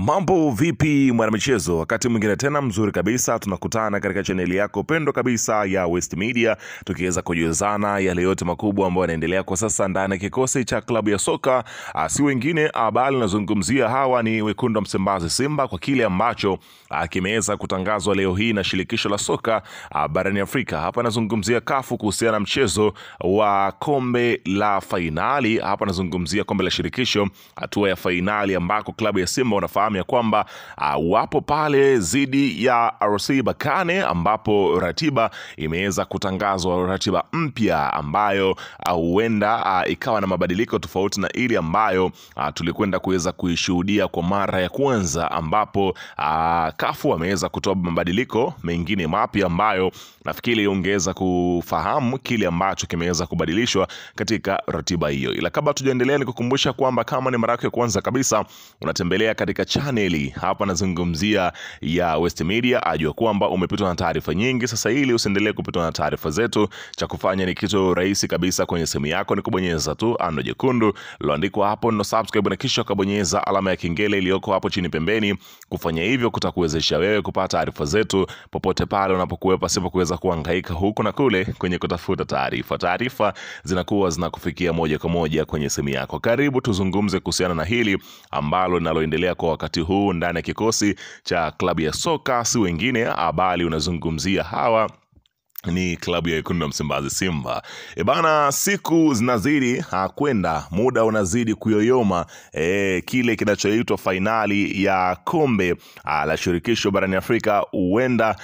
Mambo vipi mwanamichezo, wakati mwingine tena mzuri kabisa tunakutana katika chaneli yako pendo kabisa ya West Media, tukiweza kujuzana yale yote makubwa ambayo yanaendelea kwa sasa ndani ya kikosi cha klabu ya soka, si wengine bali nazungumzia hawa ni Wekundu wa Msimbazi Simba, kwa kile ambacho kimeweza kutangazwa leo hii na shirikisho la soka barani Afrika. Hapa nazungumzia CAF kuhusiana na mchezo wa kombe la fainali. Hapa nazungumzia kombe la shirikisho hatua ya fainali, ambako klabu ya Simba unafahamu ya kwamba wapo pale zidi ya RC Berkane, ambapo ratiba imeweza kutangazwa, ratiba mpya ambayo huenda ikawa na mabadiliko tofauti na ile ambayo tulikwenda kuweza kuishuhudia kwa mara ya kwanza, ambapo CAF wameweza kutoa mabadiliko mengine mapya ambayo nafikiri ungeweza kufahamu kile ambacho kimeweza kubadilishwa katika ratiba hiyo. Ila kabla tujaendelea, nikukumbusha kwamba kama ni mara yako ya kwanza kabisa unatembelea katika chaneli hapa nazungumzia ya West Media, ajua kwamba umepitwa na taarifa nyingi. Sasa ili usiendelee kupitwa na taarifa zetu, cha kufanya ni kitu rahisi kabisa kwenye simu yako, ni kubonyeza tu ando jekundu liloandikwa hapo no subscribe, na kisha ukabonyeza alama ya kengele iliyoko hapo chini pembeni. Kufanya hivyo kutakuwezesha wewe kupata taarifa zetu popote pale unapokuwa, pasipo kuweza kuhangaika huku na kule kwenye kutafuta taarifa. Taarifa zinakuwa zinakufikia moja kwa moja kwenye simu yako. Karibu tuzungumze kuhusiana na hili ambalo linaloendelea kwa wakati huu ndani ya kikosi cha klabu ya soka, si wengine bali unazungumzia hawa ni klabu ya Wekundu wa Msimbazi Simba. Bana, siku zinazidi kwenda, muda unazidi kuyoyoma. Kile kinachoitwa fainali ya kombe la shirikisho barani Afrika huenda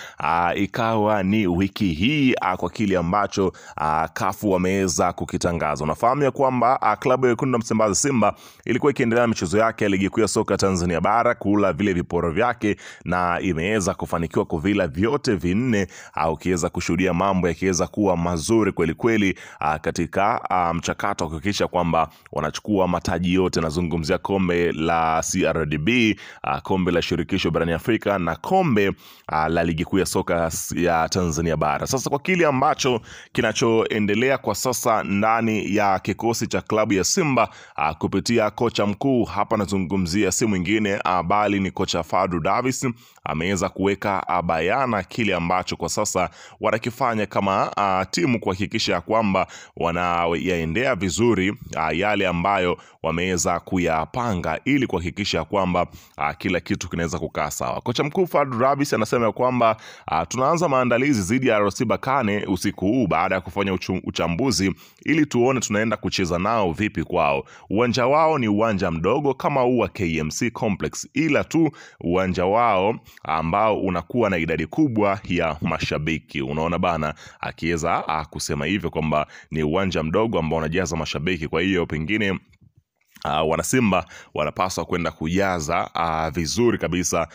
ikawa ni wiki hii, kwa kile ambacho CAF wameweza kukitangaza. Unafahamu ya kwamba klabu ya Wekundu wa Msimbazi Simba ilikuwa ikiendelea na michezo yake ya ligi kuu ya soka Tanzania bara, kula vile viporo vyake, na imeweza kufanikiwa kuvila vyote vinne, ukiweza kushuhudia mambo yakiweza kuwa mazuri kweli kweli katika mchakato wa kuhakikisha kwamba wanachukua mataji yote. Nazungumzia kombe la CRDB, kombe la shirikisho barani Afrika na kombe la ligi kuu ya soka ya Tanzania bara. Sasa kwa kile ambacho kinachoendelea kwa sasa ndani ya kikosi cha klabu ya Simba kupitia kocha mkuu, hapa nazungumzia si mwingine bali ni kocha Fadlu Davis, ameweza kuweka bayana kile ambacho kwa sasa wanakifanya kama timu kuhakikisha kwamba wanayaendea vizuri yale ambayo wameweza kuyapanga ili kuhakikisha kwamba kila kitu kinaweza kukaa sawa. Kocha mkuu Fadlu Davis anasema kwamba tunaanza maandalizi dhidi ya RC Berkane usiku huu baada ya kufanya uchambuzi ili tuone tunaenda kucheza nao vipi kwao. Uwanja wao ni uwanja mdogo kama huu wa KMC Complex, ila tu uwanja wao ambao unakuwa na idadi kubwa ya mashabiki. Unaona bana, akiweza kusema hivyo kwamba ni uwanja mdogo ambao unajaza mashabiki, kwa hiyo pengine wanasimba wanapaswa kwenda kujaza vizuri kabisa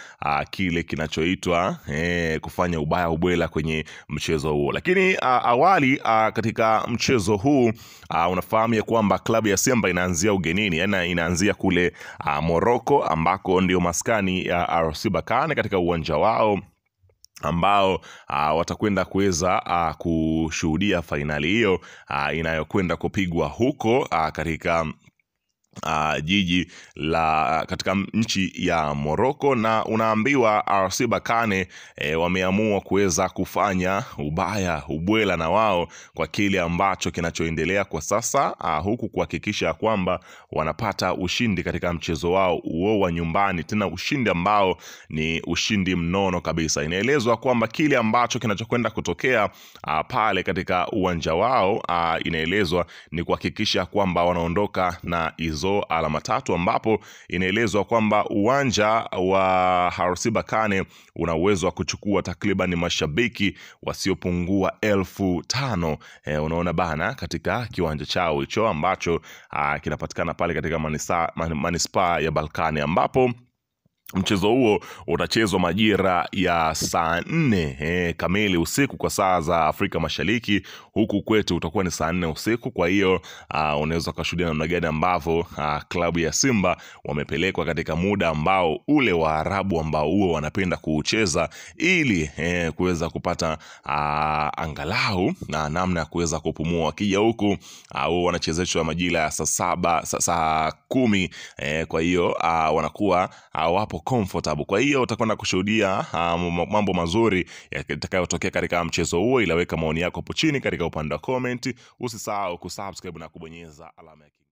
kile kinachoitwa kufanya ubaya ubwela kwenye mchezo huo. Lakini awali katika mchezo huu unafahamu ya kwamba klabu ya Simba inaanzia ugenini, yani inaanzia kule Morocco, ambako ndio maskani ya RC Berkane katika uwanja wao ambao watakwenda kuweza kushuhudia fainali hiyo inayokwenda kupigwa huko katika jiji la katika nchi ya Morocco. Na unaambiwa RC Berkane wameamua kuweza kufanya ubaya ubwela na wao kwa kile ambacho kinachoendelea kwa sasa, huku kuhakikisha kwamba wanapata ushindi katika mchezo wao huo wa nyumbani, tena ushindi ambao ni ushindi mnono kabisa. Inaelezwa kwamba kile ambacho kinachokwenda kutokea pale katika uwanja wao, inaelezwa ni kuhakikisha kwamba wanaondoka na hizo alama tatu, ambapo inaelezwa kwamba uwanja wa RC Berkane una uwezo wa kuchukua takriban mashabiki wasiopungua 5,000. Unaona bana, katika kiwanja chao hicho ambacho kinapatikana pale katika manispaa ya Balkani, ambapo mchezo huo utachezwa majira ya saa 4 kamili usiku kwa saa za Afrika Mashariki. Huku kwetu utakuwa ni saa 4 usiku. Kwa hiyo unaweza kushuhudia namna gani ambavyo klabu ya Simba wamepelekwa katika muda ambao ule wa Arabu ambao huo wanapenda kuucheza ili kuweza kupata angalau na namna ya kuweza kupumua. Wakija huku wanachezeshwa majira ya saa 7, saa 10. Kwa hiyo wanakuwa wapo wapo comfortable. Kwa hiyo utakwenda kushuhudia mambo mazuri yatakayotokea katika mchezo huo. Ila weka maoni yako hapo chini katika upande wa comment. Usisahau kusubscribe na kubonyeza alama ya